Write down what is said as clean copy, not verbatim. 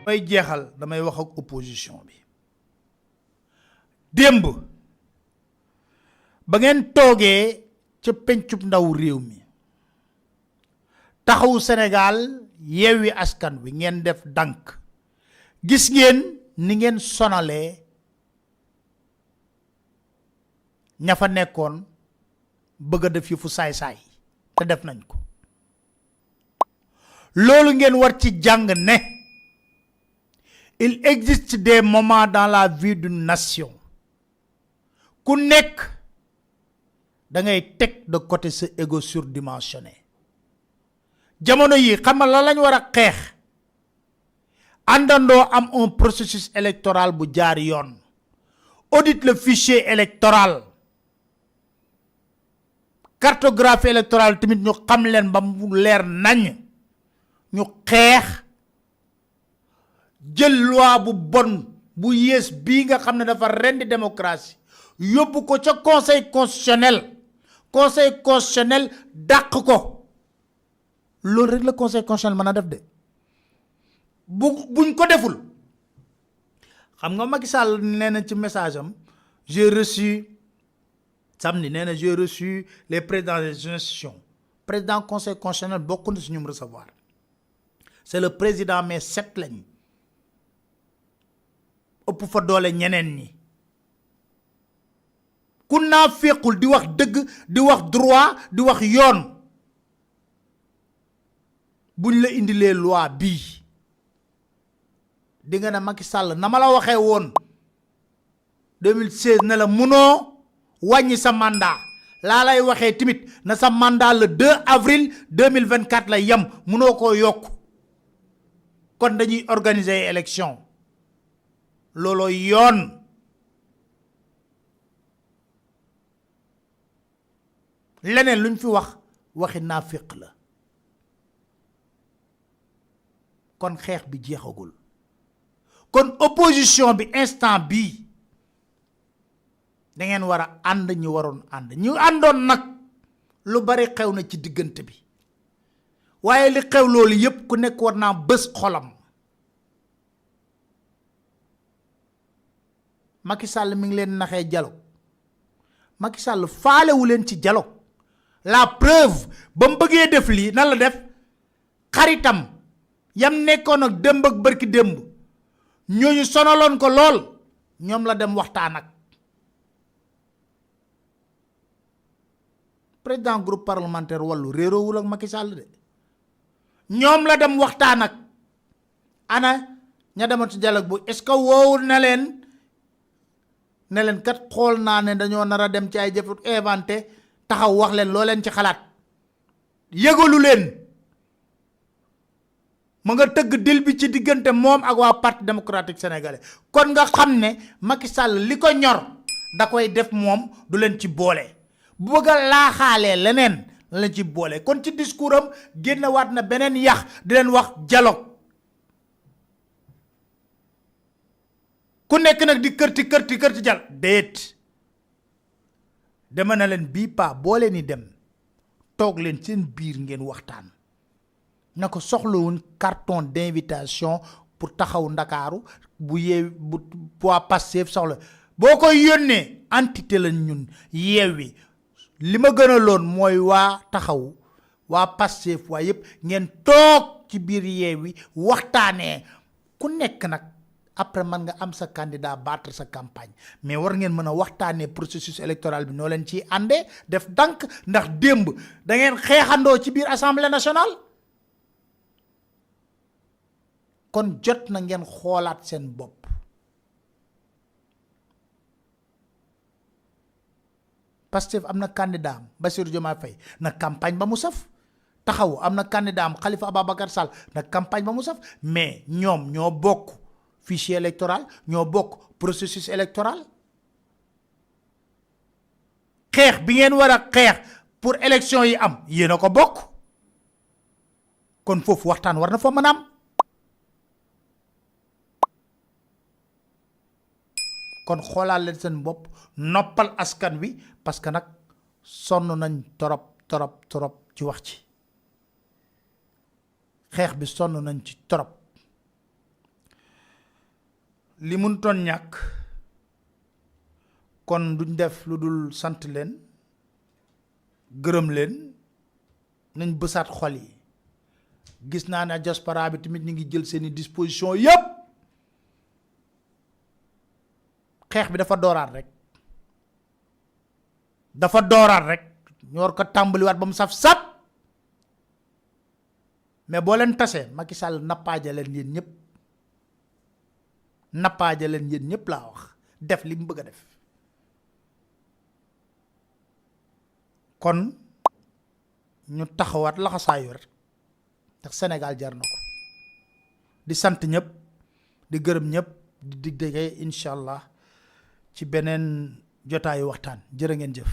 may jeexal damay wax ak opposition bi démb ba ngeen toogee ca pencub ndaw réew mi taxawu Sénégal Yewwi Askan Wi ngeen def dank gis ngeen ni ngeen sonalee ña fa nekkoon bëgg a def fu saay-saay te def nañ ko loolu ngeen war ci jàng ne il existe des moments dans la vie d'une nation ku nekk da ngay teg de côté sa ego surdimensionné jamono yi xam nga la lañ war a xeex àndandoo am un processus électoral bu jaar yoon audit le fichier électoral cartographie électorale tamit ñu xam leen ba mu leer nañ ñu xeex jël loi bu bon bu yées bii nga xam ne dafa rendi démocratie yóbbu ko ca conseil constitutionnel dàq ko loolu rek la conseil constitutionnel mën a def de buñ ko deful xam nga Macky Sall nee na ci message am j'ai reçu samedi nee na j'ai reçu les présidents des institutions président conseil constitutionnel bokk na si ñum recevoir c'est le président mais 7 lañ ëpp fa doole ñeneen ñi ku naa féqul di wax dëgg di wax droit di wax yoon buñ la indilee loi bii di nga ne Macky Sall na ma la waxee woon 2016 ne la munoo wàññi sa mandat laa lay waxee tamit na sa mandat le 2 avril 2024 la yem munoo koo yokk kon dañuy organiser élection looloo yoon leneen luñ fi wax waxi naafiq la kon xeex bi jeexagul kon opposition bi instant bii da ngeen war a ànd ñu waroon ànd ñu àndoon nag lu bari xew na ci diggante bi waaye li xew loolu yépp ku nekk war naa bës xolam Macky Sall mi ngi leen naxee dialogue Macky Sall faalewu leen ci dialogue la preuve ba mu bëggee def lii nan la def xaritam yam nekkoon ak démb ak bërki démb ñooñu sonaloon ko lool ñoom la dem waxtaan ak président groupe parlementaire Wallu réeroowul ak Macky Sall de ñoom la dem waxtaan ak ana ña demoon ci dialogue bu est-ce que woowul na leen kat xool naa ne dañoo nar a dem ci ay jëf inventé taxaw wax leen loo leen ci xalaat yëgalu leen ma nga tëgg dil bi ci diggante moom ak waa parti démocratique sénégalais kon nga xam ne Macky Sall li ko ñor da koy def moom du leen ci boole bu bëgg a laaxaalee leneen la leen ci boole kon ci discours am génnewaat na beneen yax di leen wax dialogue ku nekk nag di kërti jal déet dama na leen bii paa boo leen di dem toog leen seen biir ngeen waxtaan na ko soxlawuñ carton d'invitation pour taxaw ndakaaru bu yeew bu waa Pastef soxla boo koy yónnee entité lañ ñun Yewwi li ma gën a loon mooy waa taxaw waa Pastef waa yépp ngeen toog ci biir Yewwi waxtaanee ku nekk nag après man nga am sa candidat battre sa campagne mais war ngeen mën a waxtaanee processus électoral bi noo leen ciy àndee def dank ndax démb da ngeen xeexandoo ci biir assemblée nationale kon jot na ngeen xoolaat seen bopp Pastef am na candidat am Bassirou Diomaye Faye na campagne ba mu saf taxaw am na candidat am Khalifa Ababacar Sall na campagne ba mu saf mais ñoom ñoo bokk fichier électoral ñoo bokk processus électoral xeex bi ngeen war a xeex pour élection yi am yéen a ko bokk kon foofu waxtaan war na fa mën a am kon xoolaal leen seen bopp noppal askan wi parce que nag sonn nañ torop ci wax ci xeex bi sonn nañ ci torop li mun ton ñàkk kon duñ def lu dul sant leen gërëm leen nañ bësaat xol yi gis naa ne diaspora bi tamit ñi ngi jël seeni disposition yépp xeex bi dafa dooraat rek ñor ko tàmbaliwaat ba mu saf mais boo leen tasee Macky Sall nappaaja leen yéen ñëpp laa wax def li mu bëgg a def kon ñu taxawaat laxasaayu rek ndax Sénégal jar na ko di sant ñëpp di gërëm ñëpp di dig dege incha allah ci beneen jotaayu waxtaan jërë ngeen jëf